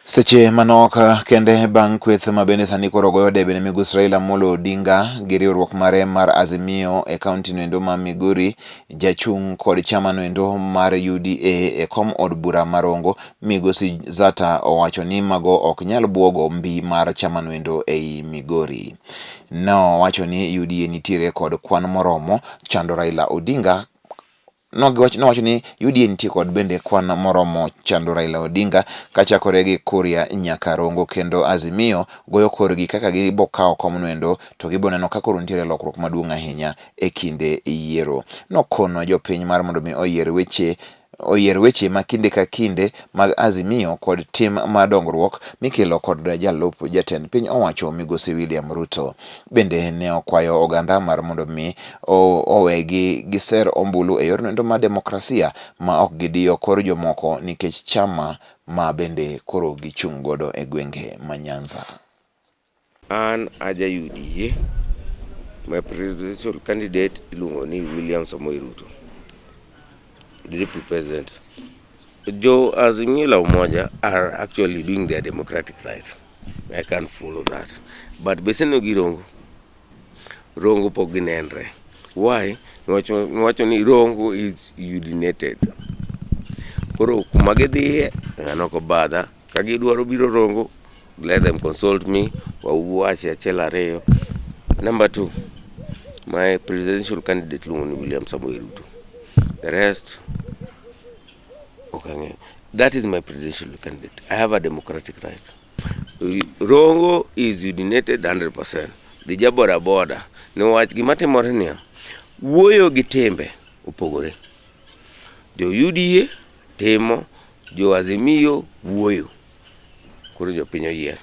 Seche manok kende bang' kweth ma bende sani koro goyo debe ne migosi Raila Amolo Odinga gi riwruok mare mar Azimio e kaunti noendo ma Migori, jachung' kod chama noendo mar UDA e kom od bura ma Rongo, migosi Zata owacho ni mago ok nyal buogo mbi mar chama noendo ei Migori. Nowacho ni UDA nitiere kod kwan moromo chando Raila Odinga. Nowacho ni UDA nitie kod bende kwan moromo chando Raila Odinga kachakore gi Kuria nyaka Rongo, kendo Azimio goyo korgi kaka gibo kawo komno to gibo neno ka koro nitiere lokruok maduong' ahinya e kinde yiero. Nokono jopiny mar mondo mi oyier weche ma kinde ka kinde mag Azimio kod tim mar dongruok mikelo kod jalup jatend piny owacho migosi William Ruto. Bende ne okwayo oganda mar mondo mi owegi giser ombulu e yorno mar demokrasia ma ok gidiyo kor jomoko nikech chama ma bende koro gichung' godo e gwenge ma Nyanza. An aja UDA, my presidential candidate iluongo ni William Samoei Ruto, the deputy president. Jo Azimio la Umoja are actually doing their democratic right. I can't follow that. But beseno gi Rongo, Rongo pok ginenre. Why? Niwacho ni Rongo is unionated. Koro kuma gidhiye, ng'ano ok obadha. Ka gidwaro biro Rongo, let them consult me, wawache achiel ariyo. Number two, my presidential candidate iluongo ni William Samoei Ruto. The rest, ok ang'eyo. That is my presidential candidate. I have a democratic right. Rongo is unionated 100%. Dhi ja boda boda. Niwach gima timore niya, wuoyo gi timbe opogore. Jo UDA timo, jo Azimio wuoyo. Koro jopiny oyier.